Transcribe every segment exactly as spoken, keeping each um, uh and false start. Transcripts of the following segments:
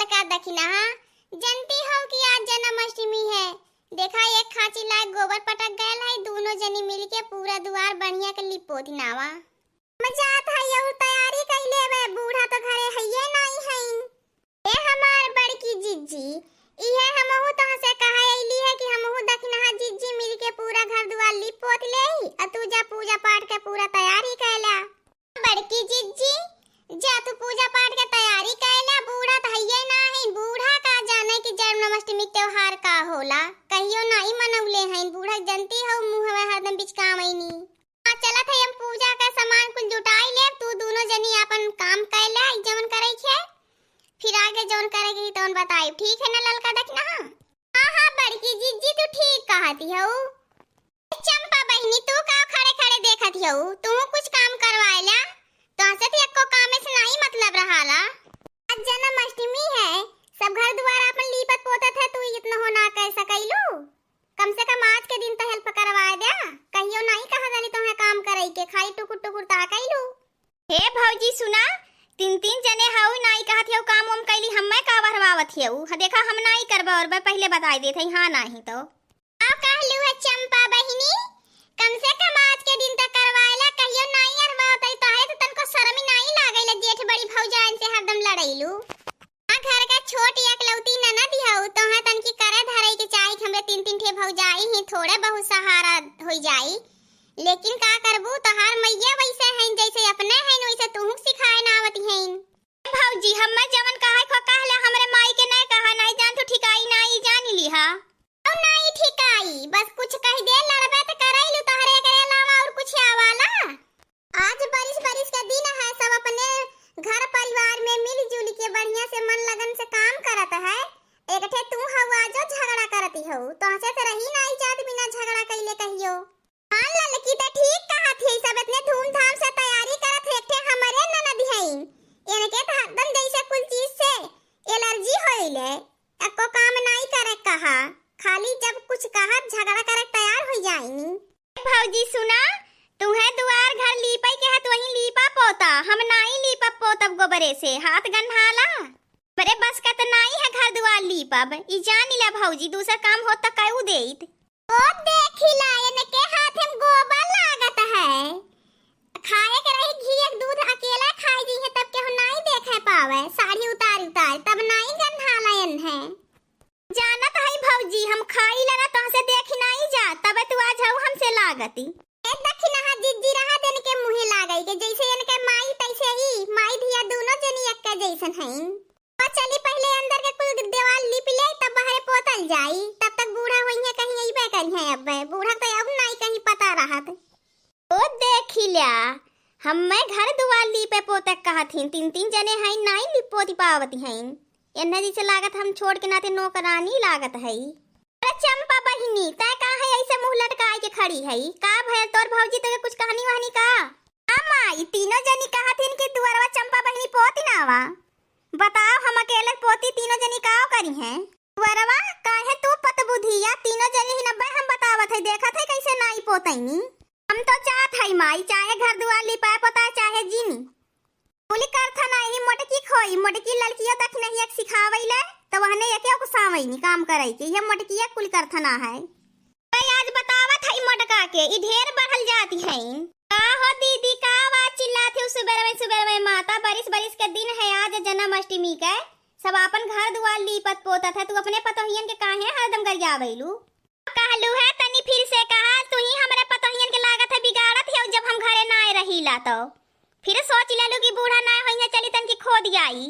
का दखिनहा, जनती हउ कि आज जन्माष्टमी है। देखा, एक खाँची लायक गोबर पटक गयल है, दूनो जनी मिलके पूरा दुआर बढ़िया के लिप पोत नावा। हम जात हई अउर तैयारी कइ लेबे, बूढ़ा तो घरे हइये नाई हइन। ए हमार बड़की जिज्जी, इहे हमहू तोहसे कहे अइली है कि हमहू दखिनहा जिज्जी मिलके पूरा घर दुआर लिप पोत लेई, अ तू जा पूजा पाठ के पूरा तैयारी कइ ला। बड़की जिज्जी, जा तू पूजा पाठ के तैयारी कइ ला, बूढ़ा त हइये नाहीं, बूढ़ा का जाने कि जन्माष्टमी के त्योहार का होला, कहियो नाहीं मनउले हइन, बूढ़ा जनती हउ मुँह में हरदम बिचकावइनी। हाँ, चलत है, हम पूजा का सामान कुल जुटाई लेब, तू दूनो जनी आपन काम कइ ले, जवन करे के, फिर आगे जवन करे के तवन बताई, ठीक है ना ललका दखिनहा? हाँ, हाँ, बड़की जिज्जी, तू ठीक कहती हउ। चंपा बहिनी, तू का खड़े खड़े देखत हउ, तू कुछ काम करवाए ला, तोहसे तो एको काम से नाहीं मतलब रहाला। आज जन्माष्टमी है, सब घर दुआर आपन लीपत पोतत है, तू इतना हो ना कइ सकइलू? कम से कम आज के दिन तो help करवाए द्या। कहियो नाहीं कहा गली तोहे काम करइ के, खाली टुकुर टुकुर ताकइलू। हे भौजी सुना, तीन तीन जने हउ नाहीं कहत हउ काम वाम कइली, हम्मे का बहरवावत हउ? ह देखा हम नाहीं करबे अउर बे पहिले बताइ देत हई, हाँ नाहीं तो। का कहलू है चंपा बहिनी, कम से कम आज के दिन तो करवाए ला, कहियो नाहीं अरवावत हई, तोहे तो तनको शर्म नाहीं लागइला, जेठ बड़ी भौजाइन से हरदम लड़इलू। हाँ, घर का छोट एकलौती ननद हउ, तोहे तनकी करे धरे के चाही कि हमरे तीन तीन ठे भौजाई ही, थोड़े बहुत सहारा होइ जाई। लेकिन का करबू, तोहार मइया वइसे हइन, जइसे अपने हइन, वइसे तुहूँ सिखाए ना आवत हइन। ए भौजी, हम्मे जवन कहे को कहले, हमरे माई के नहीं कहा, नहीं जान तू ठिकाई नाहीं जान लिहा। अउ नाहीं ठिकाई, बस कुछ कहि दे, लड़बे त करइलू, तोहरे एकरे अलावा अउर कुछ आवाला? आज बारिश, बारिश का दिन है, सब अपने घर परिवार में मिलजुल के बढ़िया से मन लगन से काम करत है। एक ठे तू हउ आजो झगड़ा करती हउ, तोहसे तो रही नाहीं जात बिना झगड़ा कइले कहियो। हाँ ललकी, त ठीक कहत ही, सब इतने धूमधाम से तैयारी करत है, एक ठे हमरे ननद हइन, इनके तो हरदम जइसे कुल चीज से allergy होइले, एको काम नाहीं करे कहा, खाली जब कुछ कहा झगड़ा करे तैयार होइ जाइनी। भौजी सुना, तुहे दुआर घर लीपइ के है, तुहीं लीपा पोता, हम नाहीं लीपब पोतब गोबरे से, हाथ गंधाला। बरे बस का त नाहीं है घर दुआर लीपब, ई जान ला भौजी, दूसर काम होत त कउ देइत। ओ देखिला, इनके हाथ में गोबर लागत है, खाए के रही घी एक दूध अकेला खाइ जइहे, तब केहू नाहीं देखे पावे, साड़ी उतार उतार, तब नाहीं गंधाला इन्हें। जानत हई भौजी, हम खाइला ना तोहसे देखि नाहीं जा, तबे तू आज हउ हमसे लागती। ए दखिनहा जिज्जी, रहा दे इनके मुँहे लागइ के, जइसे इनके माई तइसे ही, माई धिया दूनो जनी एक्के जइसन हइन। तो चली पहिले अंदर के कुल देवाल लिप लेई, तब बहरे पोतल जाई, तब तक बूढ़ा होइहें कहीं अइबे करिहें अब्बे, बूढ़ा के तो अब नाहीं कहीं पता रहत। ओ देखिला, हम्मे घर दुआर लीपे पोते कहत हइन, तीन तीन जने हइन, नाहीं लिप पोति पावत हइन। एन्हे जइसे लागत हम छोट के नाते नौकरानी लागत हई। अरे चंपा बहिनी, तैं काहे अइसे मुँह लटकाइ के खड़ी हई? का भयल तोर भौजी तोके कुछ कहनी वहनी का? आ माई, तीनों जनी कहत हइन कि दुअरवा चंपा बहिनी पोति नावा। बताओ, हम अकेले पोती, तीनों जनी काव करिहें? दुअरवा, काहे तू पतबुधिया, तीनों जनी ही नब्बे हम बतावत हई, देखत हई कइसे नाहीं पोतइनी। हम तो चाहत हई माई, चाहे घर दुआर लिपाए पोताए, चाहे जिनी। कुल करथना यही मोटकी खोई, मोटकी ललकियो दखिनहिया के सिखावइले, त वहने एके उकसावइनी काम करइ के, ये मोटकिया कुल करथना है। भाई, आज बतावत हई मोटका के, ई ढेर बढ़ल जाती हइन। का हो दीदी, का आवाज चिल्लात हउ सुबेरवे सुबेरवे? माता, बरिस बरिस के दिन है, आज जन्माष्टमी के, सब आपन घर दुआर लीपत पोतत है, तू अपने पतोहियन के काहे हरदम गरियावइलू? कहलू है, तनी फिर से कहा, तुहीं हमरे पतोहियन के लागत है बिगाड़त हउ, जब हम घरे नाय रहीला तउ। फिर सोच लेलू कि बूढ़ा नाय होइहें, चली तनकी खोद आई।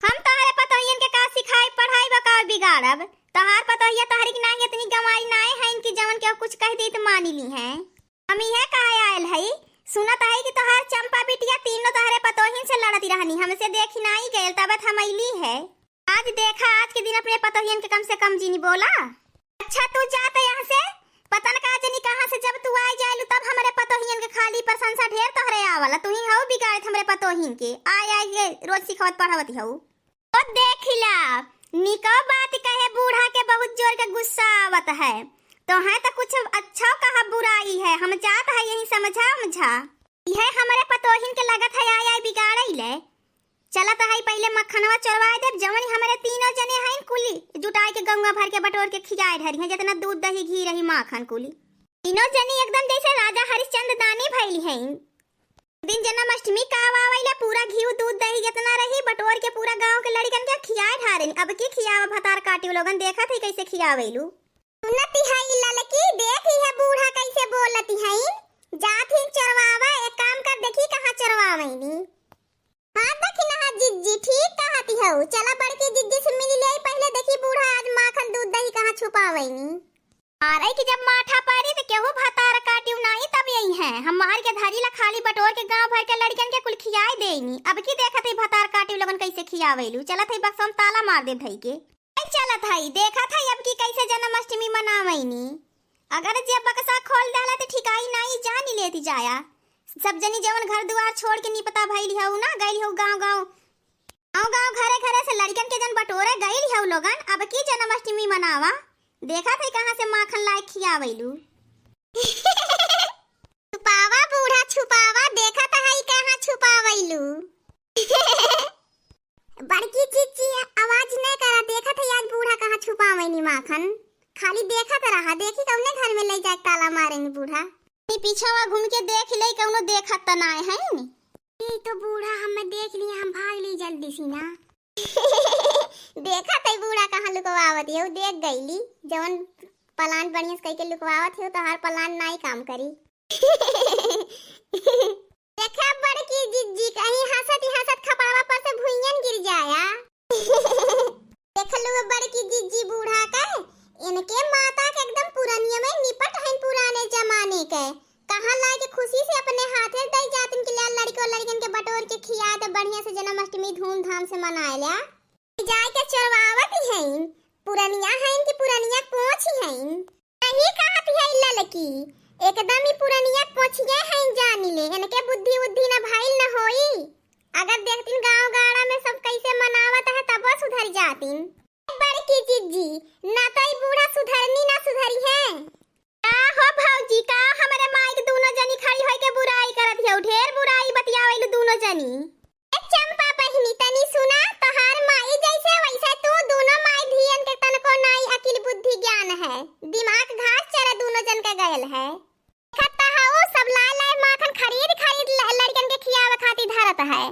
हम तोहरे पतोहियन के का सिखाई, पढ़ाई बा का बिगाड़ब? तोहार पतोहिया तोहरी की नाहीं इतनी गंवारी नाय हइन कि जवन केहू कुछ कहि देई त मानि लिहें। हम इहे कहे आयल हई, सुनत हई कि तोहार चंपा बिटिया तीनों तोहरे पतोहिन से लड़त रहनी, हमसे देखि नाई गइल, तब त हम अइली है। आज देखा, आज के दिन अपने पतोहियन के कम से कम जिनी बोला। अच्छा, तू जा त यहाँ से, पता न का जनी कहाँ से जब तू आइ जाइलू, तब हमरे पतोहियन के खाली प्रशंसा ढेर तोहरे आवला, तुहीं हऊ बिगाड़त हमरे पतोहिन के, आइ आइ के रोज सिखावत पढ़ावत हऊ। ओ देखिला, निको बात कहे बूढ़ा के बहुत जोर के गुस्सा आवत है। तोहे त कुछ अच्छो कहा बुराई है, हम जात है यही समझा उमझा। इहे हमरे पतोहिन के लगत है आइ आइ बिगाड़इले। चलत है पहिले मक्खनवा चोरवाइ देब, जवन हमरे गौवा भर के बटोर के खियाए धरी हैं, जितना दूध, दही, घी रही, माखन कुली। तीनों जनी एकदम जैसे राजा हरिश्चंद्र दानी भइली हैं। दिन जन्माष्टमी का आवेला, पूरा घी, दूध, दही जितना रही, बटोर के पूरा गाँव के लड़िकन के खियाए ढारेन। अब की खियावा भतार काटिउ लोगन, देखत ही कैसे खियावेलू। सुनती है ई ललकी, देखी है बूढ़ा कैसे बोलती है। जात ही चोरवावा, एक काम कर, देखी कहाँ चोरवावैनी। हाँ, देखी ना, हाँ, जिज्जी, ठीक कहती हऊ। चला बड़की जिज्जी से मिल ले, पहले देखी बूढ़ा आज माखन, दूध, दही कहाँ छुपावैनी। अरे कि जब माठा परी त केहू भतार काटिउ नाही, तब यही है। हम मार के धरी ला खाली बटोर के गाँव भर के लड़िकन के कुल खियाए देनी। अब की देखत है भतार काटिउ लोगन कैसे खियावेलू। चलत है बक्सा में ताला मार दे धई के। चलत हई, देखत हई अब की कैसे जन्माष्टमी मनावैनी। अगर जे बक्सा खोल देला त ठिकाई नाई, जानी लेती जाया। सब जनी जवन घर दुआर छोड़ के निपता भइली हऊ ना, गइली हऊ गाँव गाँव, गाँव गाँव घरे घरे से लड़िकन के जन बटोरे गइली हऊ लोगन। अब की जन्माष्टमी मनावा, देखत हई कहाँ से माखन लाए खियावैलू। छुपावा बूढ़ा छुपावा, देखत हई कहाँ छुपावैलू। बड़की जिज्जी, आवाज न करा, देखत है आज बूढ़ा कहाँ छुपावैनी माखन। खाली देखत रहा, देखी कौने घर में ले जाके ताला मारेनी बूढ़ा। ई पीछवा घूम के देख ले, कौनो देखत त नाय है नी। ई तो बूढ़ा हमें देख लिया, हम भाग ली जल्दी सी ना। देखत है बूढ़ा कहाँ लुकवावत है, उ देख गईली। जवन plan बढ़िया से कइके लुकवावत है, तोहार plan नाई काम करी। देखा बड़की जिज्जी, कहीं हंसत ही हंसत खपड़वा पर से भुइयन गिर जाया। देख लो बड़की जिज्जी बूढ़ा के, इनके माता के एकदम पुरनिया में निपट हैं पुराने जमाने के। कहाँ लाए के खुशी से अपने हाथे दई जातिन के लिए लड़को लड़कन के बटोर के खिया दे, बढ़िया से जन्माष्टमी धूमधाम से मनाए ल्या। जाए के चोरवावत ही हैं, पुरनिया हैं कि पुरनिया कोच ही हैं। सही कहत है ललकी, एकदम ही पुरनिया कोचिये हैं जानी ले, इनके बुद्धि उद्धि न भइल न होई। अगर देखतिन गाँव गाड़ा में सब कैसे मनावत है तब सुधर जातिन। बड़की जिज्जी, ना तो ई बूढ़ा सुधरनी ना सुधरी है। का हो भौजी, का हमरे माई के दूनो जनी खड़ी होई के बुराई करत हियौ? ढेर बुराई बतियावैलू दूनो जनी। ए चंपा बहिनी, तनी सुना, तोहार माई जैसे वैसे तू दूनो माई धियन के तनको नाई अकिल बुद्धि ज्ञान है, दिमाग घास चरे दूनो जन के गयल है। देखत त हऊ सब लाए लाए माखन खरीद खरीद ल-, लड़कन के खियावे खातिर धरत है।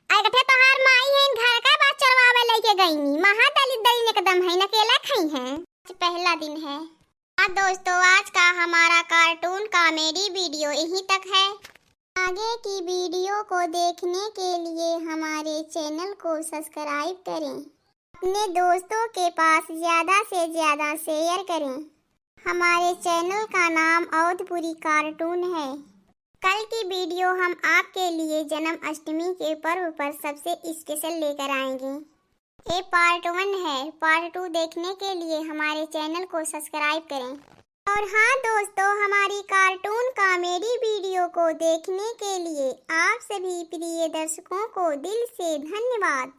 आ एक ठे तोहार माई है, घर का बात चरवावे लेके गईनी, महा दलित दलिन एकदम है, अकेला खाई है। आज पहला दिन है। हाँ दोस्तों, आज का हमारा cartoon comedy video यहीं तक है। आगे की video को देखने के लिए हमारे channel को subscribe करें, अपने दोस्तों के पास ज़्यादा से ज़्यादा share करें। हमारे channel का नाम अवधपुरी cartoon है। कल की video हम आपके लिए जन्माष्टमी के पर्व पर सबसे special लेकर आएंगे। ये part one है, part two देखने के लिए हमारे channel को subscribe करें। और हाँ दोस्तों, हमारी cartoon comedy video को देखने के लिए आप सभी प्रिय दर्शकों को दिल से धन्यवाद।